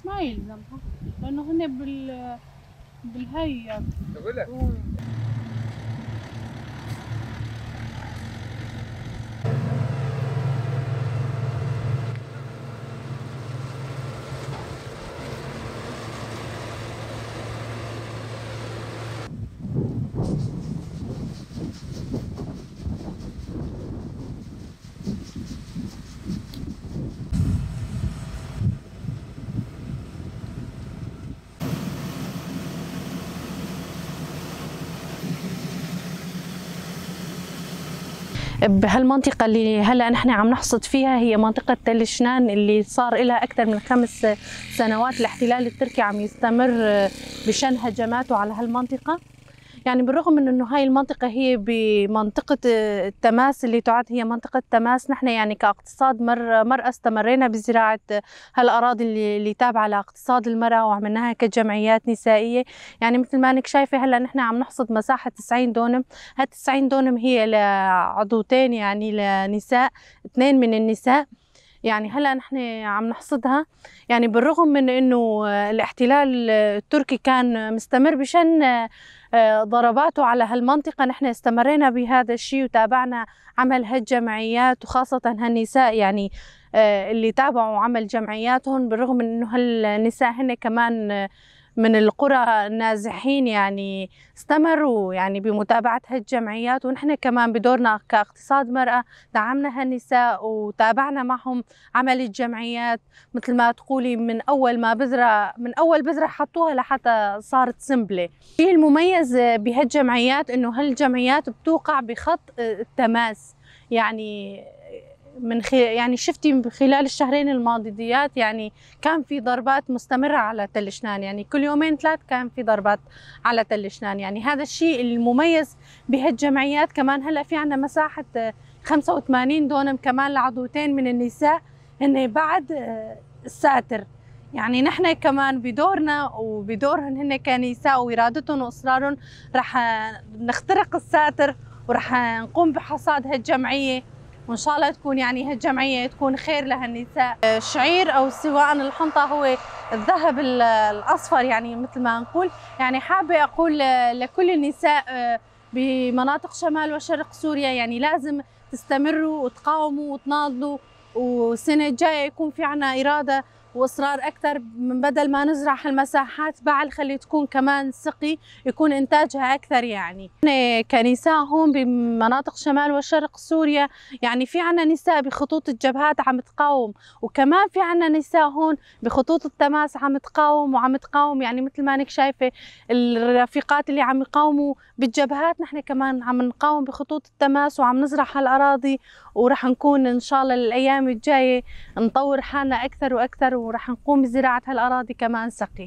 ما يلزمها لأنه هن بالهي. بهالمنطقة اللي هلا نحن عم نحصد فيها هي منطقة تل شنان اللي صار لها أكثر من 5 سنوات الاحتلال التركي عم يستمر بشن هجماته على هالمنطقة. يعني بالرغم من انه هاي المنطقة هي بمنطقة التماس اللي تعد هي منطقة تماس، نحن يعني كاقتصاد مرأة استمرينا بزراعة هالأراضي اللي تابعة لاقتصاد المرأة وعملناها كجمعيات نسائية. يعني مثل ما انك شايفة هلا نحن عم نحصد مساحة 90 دونم، هال 90 دونم هي لعضوتين يعني لنساء، 2 من النساء. يعني هلا نحن عم نحصدها، يعني بالرغم من انه الاحتلال التركي كان مستمر بشن ضرباته على هالمنطقة، نحن استمرينا بهذا الشيء وتابعنا عمل هالجمعيات وخاصة هالنساء يعني اللي تابعوا عمل جمعياتهم، بالرغم من انه هالنساء هن كمان من القرى النازحين يعني استمروا يعني بمتابعة هالجمعيات، ونحن كمان بدورنا كاقتصاد مرأة دعمنا هالنساء وتابعنا معهم عمل الجمعيات مثل ما تقولي من أول ما بذرة، من أول بذرة حطوها لحتى صارت سنبلة. الشيء المميز بهالجمعيات إنه هالجمعيات بتوقع بخط التماس، يعني يعني شفتي خلال الشهرين الماضيات يعني كان في ضربات مستمرة على تل شنان، يعني كل يومين 3 كان في ضربات على تل شنان. يعني هذا الشيء المميز بهالجمعيات. كمان هلا في عندنا مساحة 85 دونم كمان لعضوتين من النساء هن بعد الساتر. يعني نحن كمان بدورنا وبدورهن هن كنساء وإرادتهم وإصرارهم رح نخترق الساتر ورح نقوم بحصاد هالجمعية، وإن شاء الله تكون يعني هالجمعية تكون خير لهالنساء. الشعير أو سواء الحنطة هو الذهب الأصفر يعني مثل ما نقول. يعني حابة أقول لكل النساء بمناطق شمال وشرق سوريا يعني لازم تستمروا وتقاوموا وتناضلوا، والسنة الجاية يكون في عنا إرادة وإصرار أكثر، من بدل ما نزرع هالمساحات بعل خلي تكون كمان سقي يكون إنتاجها أكثر. يعني كنساء هون بمناطق شمال وشرق سوريا يعني في عنا نساء بخطوط الجبهات عم تقاوم، وكمان في عنا نساء هون بخطوط التماس عم تقاوم وعم تقاوم. يعني مثل ما انك شايفة الرفيقات اللي عم يقاوموا بالجبهات، نحن كمان عم نقاوم بخطوط التماس وعم نزرع هالأراضي، ورح نكون إن شاء الله الأيام الجاية نطور حالنا أكثر وأكثر، ورح نقوم بزراعة هالأراضي كمان سقي.